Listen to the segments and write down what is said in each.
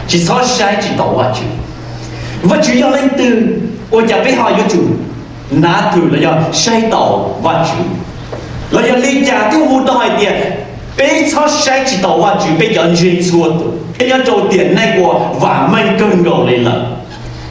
Tsis txhob saib tsis taus Vajtswv. Vajtswv yog leej twg, ua cas peb ho yuav tsum nav twm los yog saib taus Vajtswv? Los yog li cas thiaj hu tau hais tias peb txhob saib tsis taus Vajtswv? Peb cov ntseeg txhua tus, peb nyob rau tiam neej uas vam meej kawg nkaus li lawm.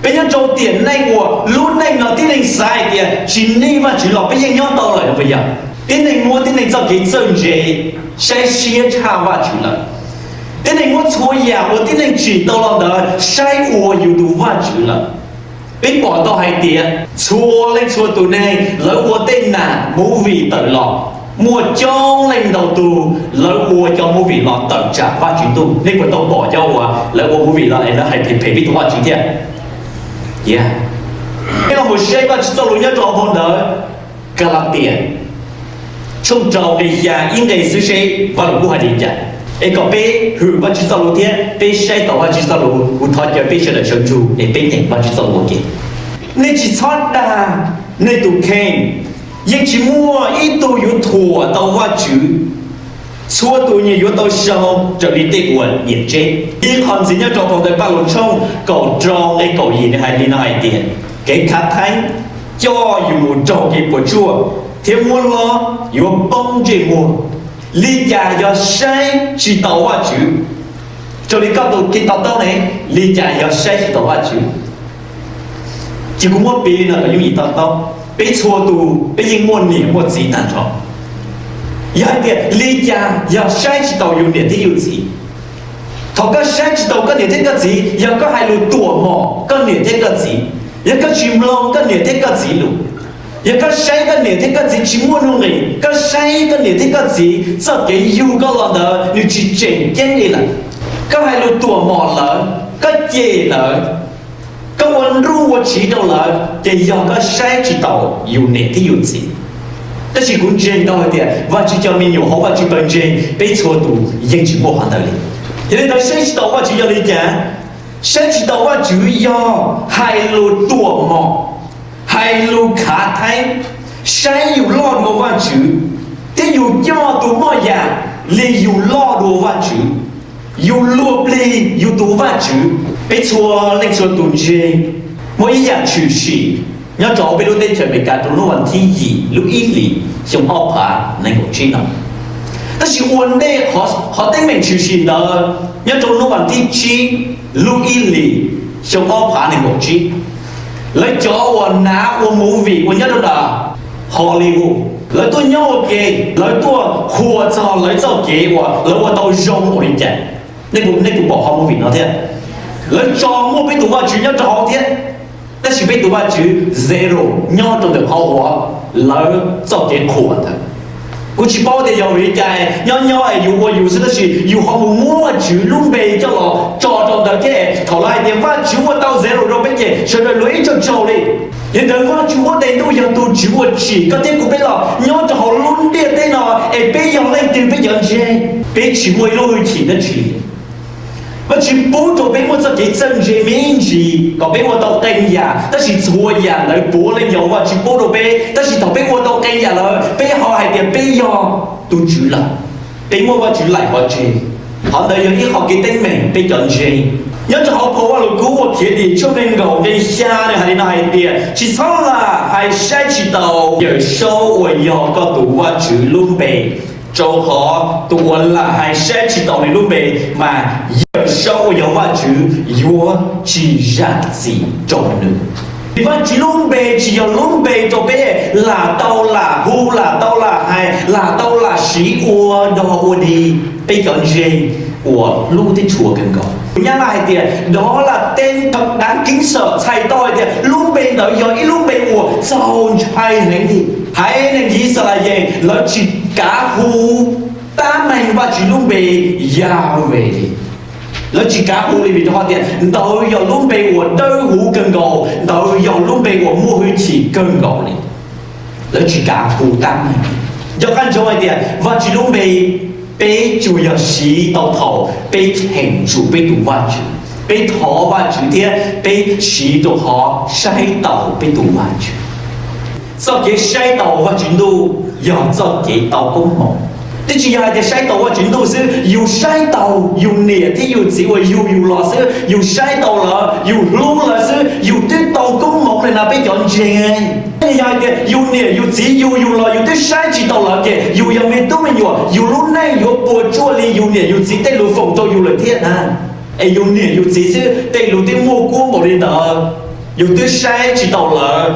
Peb nyob rau tiam neej uas lub neej no tib neeg xav hais tias tsis nij Vajtswv los peb yeej nyob tau lawm, puas yog? Tib neeg muab tib neeg txoj kev txawj ntse saib siab tshaj Vajtswv lawm. Tib neeg muab txhua yam uas tib neeg tsim tau los ntawd saib ua yus tus vaj tswv lawm. Peb pom tau hais tias txhua leej txhua tus neeg lawv ua tej nam movie tawm los, muaj coob leej ntau tus lawv ua cov movie los tawm tsam Vajtswv ntuj. Nej puas tau pom cov uas lawv ua movie los es lawv hais phem phem peb tus Vajtswv thiab? Peb los mus saib Vajtswv txoj lus nyob rau hauv phau ntawv Kalatias tshooj rau nqe xya ib nqe xwb seb Vajluskub hais li cas, es kom peb hwm Vajtswv txoj lus thiab peb saib taus Vajtswv txoj lus. Kuv thov caw peb sawv daws sawv ntsug es peb nyeem Vajtswv txoj lus ua ke. Nej tsis txhob dag nej tus kheej, yeej tsis muaj ib tug yuav thuam tau Vajtswv. Txhua tus nyias yuav tau sau raws li tej uas nyiam tseb. Ib qho ntxiv nyob rau phau ntawv Pajlug tshooj kaum rau nqe kaum yim nws hais li no hais tias, kev khav theeb coj yus mus raug kev puas tsuaj, thiab muab hlob yuav poob ntsej muag. Li cas yog saib tsis taus Vajtswv? Raws li koj tus kev to taub ne, li cas yog saib tsis taus Vajtswv? Ces kuv muab piv li no kom yooj yim to taub. Peb txhua tus peb yeej muaj niam muaj txiv tag nrho. Yog hais tias li cas yog saib tsis taus yus niam thiab yus txiv? Thaum koj saib tsis taus koj niam thiab koj txiv, yog koj hais lus tuam mom koj niam thiab koj txiv, yog koj tsis mloog koj niam thiab koj txiv lus, yog koj saib koj niam thiab koj txiv tsis muaj nuj nqis, koj saib koj niam thiab koj txiv txoj kev yug koj los ntawd nws tsis tseem ceeb li lawm, koj hais lus tuam mom lawv, koj cem lawv, koj ua nruj ua tsiv rau lawv, ces yog koj saib tsis taus yus niam thiab yus txiv. Tab sis kuv ntseeg tau hais tias Vajtswv cov me nyuam hauv Vajtswv pawg ntseeg peb txhua tus yeej tsis muaj qhov ntawd li. Yog li ntawd saib tsis taus Vajtswv yog li cas? Saib tsis taus Vajtswv yog hais lus tuam mom, hais lus khav theeb, saib yus loj dua Vajtswv, thiab yus coj tus moj yam li yus loj dua Vajtswv, yus luag plig yus tus Vajtswv. Peb txhua leej txhua tus ntseeg muaj ib yam tshwm sim nyob rau hauv peb lub teb chaws Amelikas rau hnub vas thib yim lub ib hlis xyoo ob phav nees nkaum tsib no. Tab sis ua ntej qhov teeb meem tshwm sim ntawd, nyob rau hnub vas thib tsib lub ib hlis xyoo ob phav nees nkaum tsib, lawv cov uas nav ua movie uas nyob rau nram Hollywood, lawv tuaj nyob ua ke, lawv tuaj qhuas txog lawv txoj kev uas lawv ua tau zoo ua li cas. Nej puas pom qhov movie no thiab? Lawv tso muaj peb tus Vajtswv nyob rau hauv thiab, tab sis peb tus Vajtswv zero nyob rau ntawm qhov uas lawv txoj kev qhuas ntawd. Kuv tsis paub tias yog vim li cas nyob nyob es yus ua yus xwb, tab sis yus ho mus muab Vajtswv lub npe coj los tso rau ntawd thiab. Thaum lawv hais tias Vajtswv ua tau zero rau peb ces sawv daws luag ib tsaug tsaug li. Yog li ntawd Vajtswv huab tais ntuj yog tus tswv uas tsim koj thiab kuv peb los nyob rau hauv lub ntiaj teb no, es peb yog leej twg peb cov ntseeg? Peb tsis muaj ib lub hwj chim dab tsi. Vajtswv pub rau peb muaj txoj kev txawj ntse me ntsis kom peb ua tau qee yam, tab sis txhua yam ntawd puav leej yog Vajtswv pub rau peb. Tab sis thaum peb ua tau qee yam lawm, peb ho hais tias peb yog tus tswv lawm, peb muab Vajtswv laim pov tseg. Qhov ntawd yog ib qho kev teeb meem peb cov ntseeg. Nyob rau hauv phau Vajluskub uas khiav dim tshooj nees nkaum nqe xya nws hais li no hais tias, tsis txhob lam hais saib tsis taus Yawmsaub uas yog koj tus Vajtswv lub npe, rau qhov tus uas lam hais saib tsis taus nws lub npe, mas Yawmsaub uas yog Vajtswv yuav tsis zam txim rau nws. Vajtswv lub npe tsis yog lub npe rau peb lam tau lam hu, lam tau lam hais, lam tau lam siv ua dog ua dig. Peb cov ntseeg uas hlub thiab tshua kawg nkaus, tus Nyab Laj hais tias đó là tên thật đáng kính sợ, txhais tau hais tias lub npe ntawd yog ib lub npe uas txaus ntshai heev li. Haiv neeg Yixalayees lawv tsis kav hu tab meeg Vajtswv lub npe Yahweh li. Lawv tsis kav hu li vim rau qhov tias ntawd yog lub npe uas dawb huv kawg nkaus, ntawd yog lub npe uas muaj hwj chim kawg nkaus li. Lawv tsis kav hu tab meeg. Nco qab ntsoov hais tias Vajtswv lub npe peb tsuas yog siv tau thaum peb cheem tsum peb tus Vajtswv, peb thov Vajtswv thiab peb siv rau qhov saib taus peb tus Vajtswv. Txoj kev saib taus Vajtswv ntuj yog txoj kev tau koob hmoov. Twb tsis yog hais tias saib taus Vajtswv ntuj xwb, yus saib taus yus niam thiab yus txiv uas yug yus los xwb, yus saib taus lawv, yus hlub lawv xwb, yus twb tau koob hmoov li no peb cov ntseeg. Yog hais tias yus niam yus txiv yug yus los yus twb saib tsis taus lawv ces yus yog me tub me nyuam, yus lub neej yuav puas tsuaj li yus niam yus txiv tej lus foom rau yus lawm thiab na. Es yus niam yus txiv xwb tej lus twb muaj kuab npaum li ntawd, yus twb saib tsis taus lawv.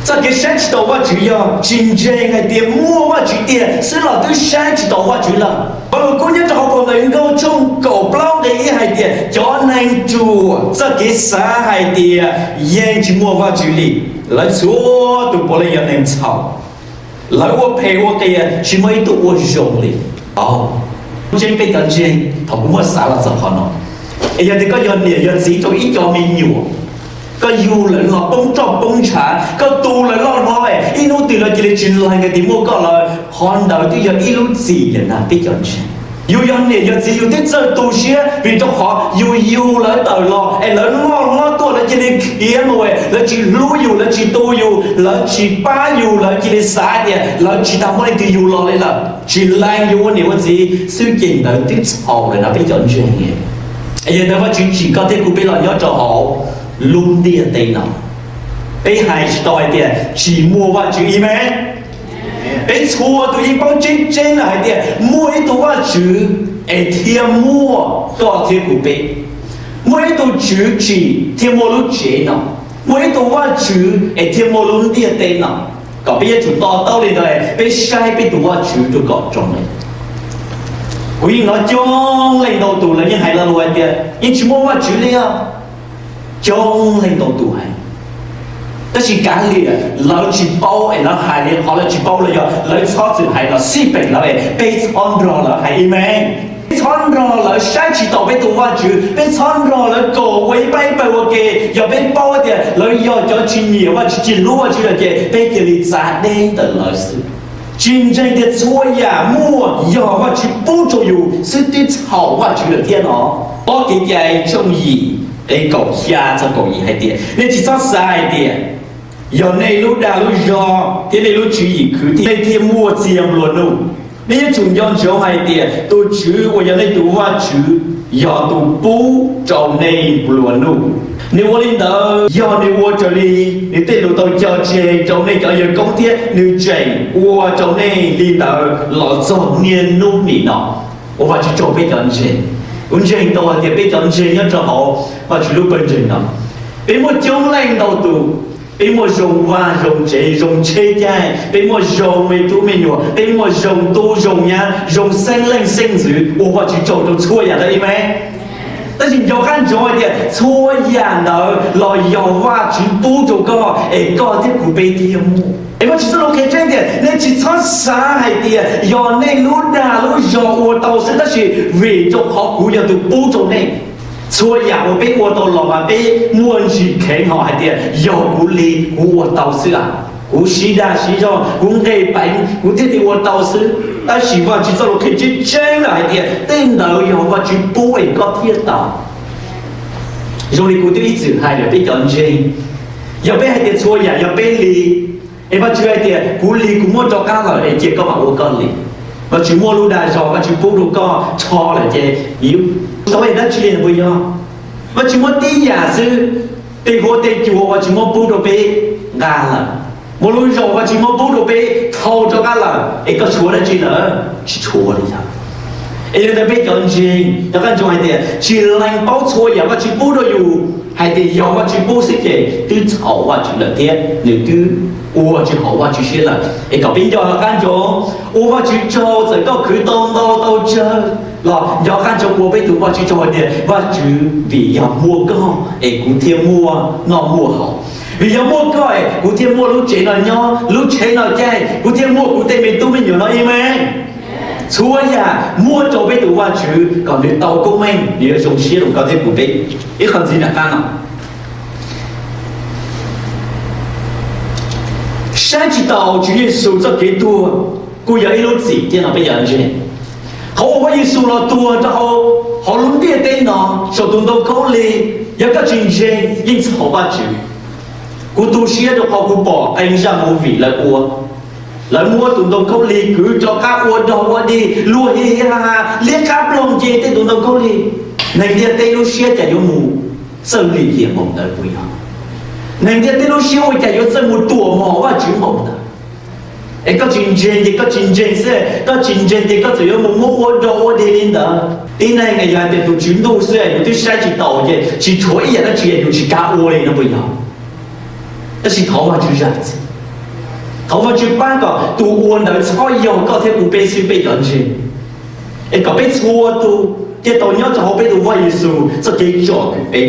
Txoj kev saib tsis taus Vajtswv yog tsis ntseeg hais tias muaj Vajtswv tiag xwb los twb saib tsis taus Vajtswv lawm. Paj Lug Kub nyob rau hauv Phau Ntawv Nkauj tshooj kaum plaub nqe ib hais tias cov neeg ruam txoj kev xav hais tias yeej tsis muaj Vajtswv li. Lawv txhua tus puav leej yog neeg txhaum. Lawv ua phem ua qias tsis muaj ib tug ua zoo li. Tseeb peb cov ntseeg thaum kuv muab xav los txog qhov no, es yog tias koj yog niam yog txiv rau ib co me nyuam, koj yug lawv los poob roj poob ntshav, koj tu lawv loj hlob, ib hnub twg lawv cia li tsis lees hais tias muaj koj lawm, qhov ntawd twb yog ib lub txim lawm na peb cov ntseeg. Yus yog niam yog txiv yus twb txawj tu siab vim rau qhov yus yug lawv tawm los es lawv loj hlob tuaj lawv cia li khiav mus, lawv tsis hlub yus, lawv tsis tu yus, lawv tsis pab yus, lawv cia li xav tias lawv tsis tas muaj leej twg yug los li lawm, tsis lees yus ua niam ua txiv xwb ces ntawd twb txhaum lawm na peb cov ntseeg. Es yog ntawd Vajtswv tsim koj thiab kuv peb los nyob rau hauv lub ntiaj teb no, peb hais tsis tau hais tias tsis muaj Vajtswv ib me. Peb txhua tus yeej paub tseeb tseeb lawm hais tias muaj ib tug Vajtswv es thiaj muaj koj thiab kuv peb. Muaj ib tug Tswv tsim thiaj muaj lub tsev no. Muaj ib tug Vajtswv es thiaj muaj lub ntiaj teb no. Kom peb yuav tsum to taub li ntawd, peb saib peb tus Vajtswv rau kom zoo li. Kuv yeej hnov coob leej ntau tus lawv yeej hais lo lus hais tias yeej tsis muaj Vajtswv li os. Coob leej ntau tus hais, tab sis kav liam lawv tsis paub es lawv hais li qhov lawv tsis paub los yog lawv txhob txwm hais los xij peem lawv, peb txhob nrog lawv hais ib me. Peb txhob nrog lawv saib tsis taus peb tus Vajtswv, peb txhob nrog lawv koom ua ib pab ib pawg ua ke. Yog peb paub tias lawv yog cov tsis nyiam Vajtswv tsis hlub Vajtswv lawm ces peb cia li txav deb ntawm lawv xwb. Tsis ntseeg tias txhua yam muaj yog Vajtswv pub rau yus xwb twb txhaum Vajtswv lawm thiab no. Ob Kev cai tshooj yim nqe kaum xya txog kaum yim hais tias nej tsis txhob xav hais tias yog nej lub dag lub zog thiab nej lub tswv yim khwv thiab nej thiaj muaj txiag nplua nuj. Nej yuav tsum nco ntsoov hais tias tus Tswv uas yog nej tus Vajtswv yog tus pub rau nej nplua nuj. Nws ua li ntawd yog nws ua raws li nws tej lus tau cog tseg rau nej cov yawg koob thiab nws tseem ua rau nej li ntawd los txog niaj hnub nim no. Ua Vajtswv tsaug peb cov ntseeg. Kuv ntseeg tau hais tias peb cov ntseeg nyob rau hauv Vajtswv lub pawg ntseeg no, peb muaj coob leej ntau tus, peb muaj zoo vaj zoo tsev zoo tsheb caij, peb muaj zoo me tub me nyuam, peb muaj zoo tub zoo nyab zoo xeeb leej xeeb ntxwv. Ua Vajtswv tsaug rau txhua yam ntawd ib me. Tab sis nco qab ntsoov hais tias txhua yam ntawd los yog Vajtswv pub rau koj es koj thiab kuv peb thiaj muaj. Es Vajtswv txoj lus qhia tseeb tias nej tsis txhob xav hais tias yog nej lub dag lub zog ua tau xwb tab sis vim rau qhov kuv yog tus pub rau nej. Txhua yam uas peb ua tau los mas peb muaj ntsis kheev hos hais tias yog kuv li kuv ua tau xwb a, kuv siv dag siv zog kuv nqis peev kuv thiaj li ua tau xwb. Tab sis Vajtswv txoj lus qhia tseeb tseeb lawm hais tias tej ntawd yog Vajtswv pub es koj thiaj tau. Zoo li kuv twb ib txwm hais lawm peb cov ntseeg, yog peb hais tias txhua yam yog peb li, es Vajtswv hais tias kuv li kuv muab rov qab lawm es cia koj mam ua koj li. Vajtswv muaj lub dag zog Vajtswv pub rau koj rho lawm ces yuav tau dab tsi li puas yog? Vajtswv muab tib yam xwb, tej huab tej cua Vajtswv muab pub rau peb nqa lawm, muaj lub zog Vajtswv muab pub rau peb thau rov qab lawm es koj tshuav dab tsi lawm? Tsis tshuav li yog. Es yog ntawd peb cov ntseeg rov qab ntsoov hais tias tsis lees paub txhua yam Vajtswv pub rau yus hais tias yog Vajtswv pub xwb ces twb txhaum Vajtswv lawm thiab nws twb ua tsis haum Vajtswv siab lawm. Es kom peb nco qab ntsoov ua Vajtswv tsaug txawm koj khwv tau ntau tau tsawg los nco qab ntsoov ua peb tus Vajtswv tsaug hais tias Vajtswv vim yog muaj koj es kuv thiaj muaj noj muaj haus, vim yog muaj koj es kuv thiaj muaj lub tsev no nyob lub tsheb no caij, kuv thiaj muaj kuv tej me tub me nyuam no ib me. Txhua yam muab rau peb tus Vajtswv kom nws tau koob meej, nws yuav zoo siab rau koj thiab kuv peb. Ib qho ntxiv nram qab no, saib tsis taus Tswv Yexus txoj kev tuag kuj yog ib lub txim thiab no peb cov ntseeg. Qhov uas Vaj Yexus los tuag rau hauv lub ntiaj teb no saum tus ntoo khaub lig, yog koj tsis ntseeg yeej txhaum Vajtswv. Kuv tu siab rau qhov kuv pom qee zaj movie lawv ua, Lawv muab tus ntoo khaub lig kwv rov qab ua dog ua dig, luag hi hi ha ha, liab qab ploog nce tej tus ntoo khaub lig. Neeg ntiaj teb lub siab cas yuav mus txawj lim hiam npaum ntawd puas yog? Neeg ntiaj teb lub siab ua cas yuav txawj mus tuam mom Vajtswv npaum ntawd? Es koj tsis ntseeg ces koj tsis ntseeg xwb, koj tsis ntseeg ces koj txawm yuav mus muab ua dog ua dig li ntawd. Tib neeg yog hais tias tus tswv ntuj xwb yus twb saib tsis taus ces tsis tshuav ib yam dab tsi yus tsis kam ua li no puas yog? Tab sis thov Vajtswv zam txim, thov Vajtswv pab kom tus ua ntawd txhob yog koj thiab kuv peb xwb peb cov ntseeg, es kom peb txhua tus thiaj tau nyob rau hauv peb tus Vaj Yexus txoj kev tsom kwm peb.